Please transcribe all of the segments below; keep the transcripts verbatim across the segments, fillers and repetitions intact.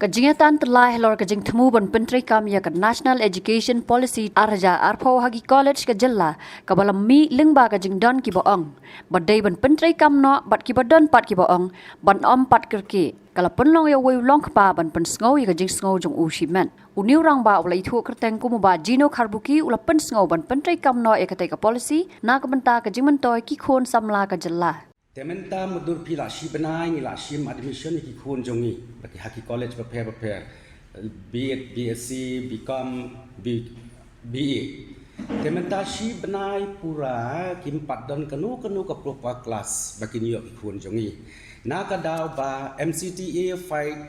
Ka jingïatan tyllai halor ka jingthmu ban pyntreikam ïa ka National Education Policy ar hajar arphew ha ki college ka jylla, kaba la mih lyngba ka jingdon kiba ong ba dei ban pyntreikam noh, bad kiba don pat kiba ong ban ym pat kyrkieh, ka la pynlong ïa uwei u longkpa ban pynsngew ïa ka jingsngew jong u shimet. Une u rangbah uba la ithuh kyrteng kum u Bah Gino Kharbuki u la pynsngew ban pyntreikam noh ïa katei ka policy na ka bynta ka jingmyntoi ki khun samla ka jylla. Te mynta mutdur phi, la shi bnai ngi la shim admission ïa ki khun jong ngi ba ki ha ki college bapher bapher, be it B S C, B Com, B, B A. Te mynta shi bnai pura kim pat don kano kano ka proper class ba kin ïoh ki khun jong ngi. Na ka daw ba M C T A fight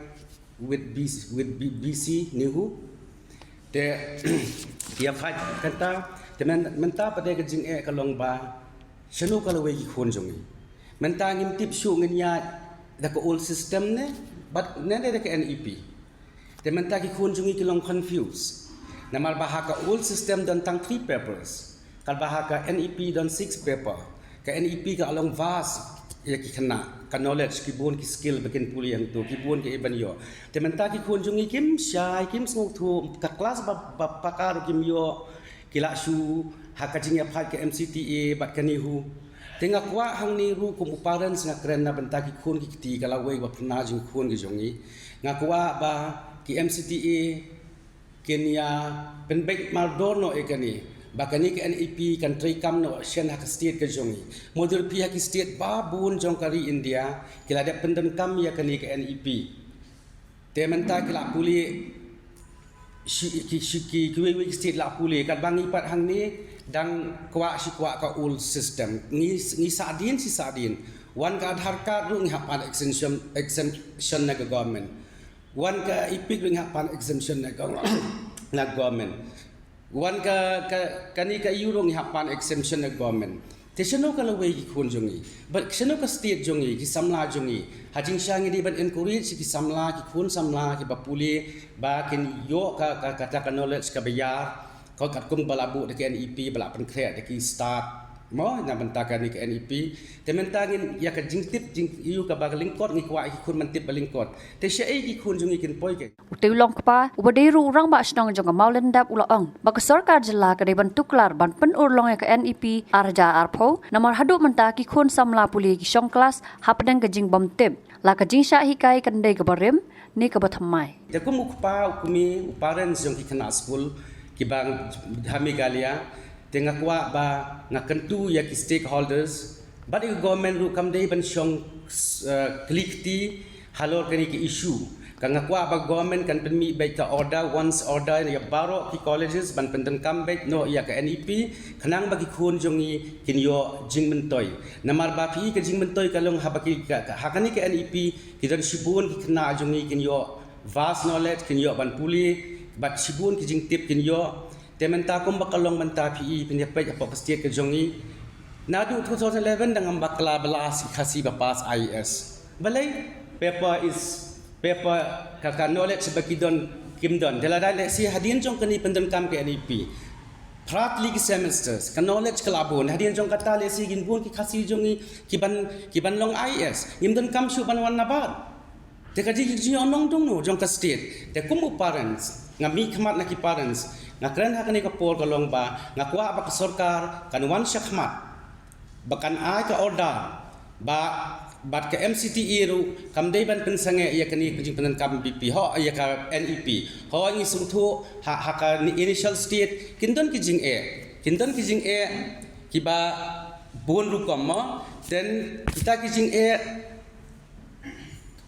with B C, with B, B C NEHU. Te ïa fight kata, te men, mynta pat ka jingeh ka long ba shano ka lawei ki khun jong ngi. Mynta ngim tip shuh ngin ïaid da ka old system ne, bad ne, ne da ka N E P. Te mynta ki khun jong ngi ki long confused. Namar ba ha ka old system don tang three papers. Katba ha ka N E P don six paper. Ka N E P ka long vast ïa ki khynnah, ka knowledge, ki bun ki skill ba kin pule hangto, ki bun ki ban ïoh. Te mynta ki khun jong ngi kim shai, kim sngewthuh, ka class ba, ba paka ruh kim ïoh, ki la shu ha ka jingïapait ka M C T A bad ka NEHU. Te nga kwah hangne ruh kum u parents nga kren na bynta ki khun ki kti, ka lawei ba pynah jingkhun ki jong ngi. Nga kwah ba ki M C T A kin ïa pynbeit mardor noh ïa kane, ba kane ka N E P kan treikam noh shen ha ka state ka jong ngi. Mutdur phi, ha ki state ba bun jong ka ri India ki la dep pyndonkam ïa kane ka N E P. Te mynta ki la pule, shi, ki, shi, ki, kiwei wei ki state la pule, katba ngi pat hangne dang kwah shi kwah ka old system. Ngi, ngi sahdien shi sahdien. Wan ka Aadhaar card ruh ngi hap pan exemption, exemption na ka government. Wan ka EPIC ruh ngi hap pan exemption na ka, na government. Wan ka, ka, kane ka AYU ruh ngi hap pan exemption na government. Te shano ka lawei ki khun jong ngi? Bad shano ka state jong ngi, ki samla jong ngi? Ha jingshisha ngi dei ban encourage ki samla, ki khun samla kiba pule, ba kin ïoh ka, ka, kata ka knowledge kaba ïar. Ka katkum ba la buh da ka N E P, ba la pynkhreh da ki stad, mo, na bynta kane ka N E P. Te mynta ngin ïa ka jingtip jingïohi kaba lyngkot, ngi kwah ïa ki khun ban tip ba lyngkot. Te shaei ki khun jong ngi kin poi, ka? Utei u longkpa uba dei ruh u rangbah shnong jong ka Mawlyndep u la ong ba ka sorkar jylla ka dei ban tuklar ban pynurlong ïa ka N E P ar hajar arphew, namar haduh mynta ki khun samla pule ki shong klas hapdeng ka jingbymtip, la ka jingshah hikai kan dei kaba rim ne kaba thymmai. Te kum u kpa, u kmie, u parents jong ki khynnah skul kiba ha Meghalaya, te nga kwah ba nga kyntu ïa ki stakeholders bad ïa ka government ruh, kam dei ban shong, eh, kli kti halor kane ka issue. Ka nga kwah ba government kan pynmih beit ka order, once order, ïa baroh ki colleges ban pyndonkam beit noh ïa ka N E P, khnang ba ki khun jong ngi kin ïoh jingmyntoi. Namar ba phi, ka jingmyntoi ka long haba ki, ka, ka, ha kane ka N E P, ki don shibun ki khynnah jong ngi kin ïoh vast knowledge, kin ïoh ban pule, bad shibun ki jingtip kin ïoh. Te mynta kumba ka long mynta, phi i, phin ïa peit hapoh ka state ka jong ngi, naduh two thousand eleven dang ngam bakla ba la shi Khasi ba pass I A S. Balei? Paper is, paper, ka, ka knowledge ba ki don kim don. Te lada lehse hadien jong kane pyndonkam ka N E P, phra tylli ki semesters, ka knowledge ka la bun. Hadien jong kata lehse kin bun ki Khasi jong ngi ki ban, ki ban long I A S. Ngim donkam shuh ban wan nabar. Te ka jing, jing, jingïohnong dongno jong ka state? Te kum u parents, nga mihkhmat na ki parents, nga kren ha kane ka por ka long ba nga kwah ba ka sorkar kan wan shakhmat, ba kan ai ka order, ba, bad ka M C T A ruh kam dei ban pynsangeh ïa kane ka jingpyndonkam B P, ho, ïa ka N E P. Ho, ngi sngewthuh ha, ha ka ni initial state kin don ki jingeh, kin don ki jingeh kiba bun rukom, mo. Then kita ki jingeh,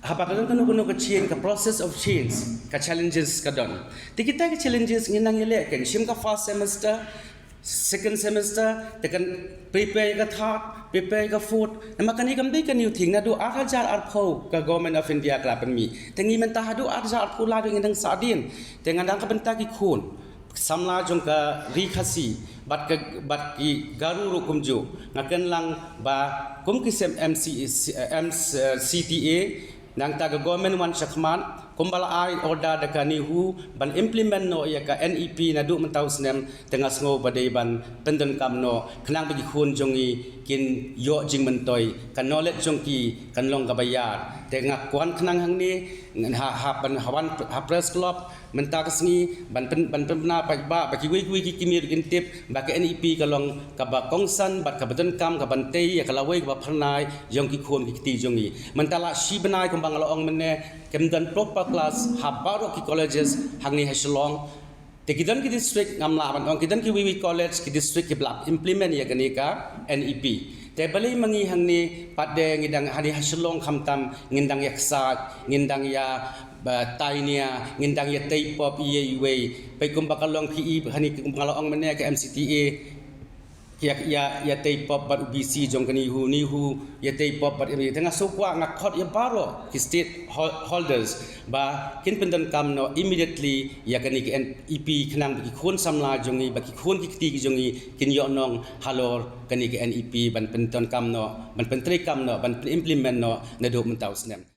haba ka don kano kano ka change, ka process of change, ka challenges ka don. Te kita ki challenges ngin nang ïaleh, kan shim ka first semester, second semester, te kan prepare ka third, prepare ka fourth. Namar kane kam dei ka new thing, naduh ar hajar arphew ka Government of India ka la pynmih. Te ngi mynta haduh ar hajar arphew la ruh ngi dang sahdien. Te nga dang ka bynta ki khun samla jong ka Ri Khasi bad ka, bad ki Garo ruh kumjuh. Nga kren lang ba kum ki sem M C, M C T A, nangta ka government wan shakhmat, Kumba la ai order da ka NEHU ban implement noh ïa ka NEP naduh mynta u snem, te nga sngew ba dei ban pyndonkam noh khnang ba ki khun jong ngi kin ïoh jingmyntoi, ka knowledge jong ki kan long kaba ïar. Te nga kwah khnang hangne, ha, ha, ban ha wan, ha press club mynta ka sngi, ban pyn, ban pynbna paidbah ba kiwei kiwei ki kmie ruh kin tip ba ka NEP ka long kaba kongsan bad kaba donkam, kaban tei ïa ka lawei kaba phyrnai jong ki khun ki kti jong ngi. Mynta la shi bnai kumba nga la ong mynne, kim don proper class ha baroh ki colleges hangne ha Shillong. Te ki don ki district, ngam lah ban ong, ki don kiwei kiwei college, ki district kiba la implement ïa kane ka NEP. Te balei ma ngi hangne pat de ngi dang, hangne ha Shillong khamtam, ngin dang ïaksaid, ngin dang ïa, ba, tai nia, ngin dang ïatei pop iwei iwei. Peit kumba ka long ki i, hangne kumba nga la ong mynne, ka MCTA ïa, ïa, ïatei pop bad u VC jong ka NEHU, NEHU ïatei pop bad, te nga sngewkwah, nga khot ïa baroh ki state hol-, holders ba kin pyndonkam noh immediately ïa kane ka NEP khnang ba ki khun samla jong ngi, ba ki khun ki kti ki jong ngi kin ïoh nong halor kane ka NEP, ban pyndonkam noh, ban pyntreikam noh, ban pyn-implement noh naduh mynta u snem.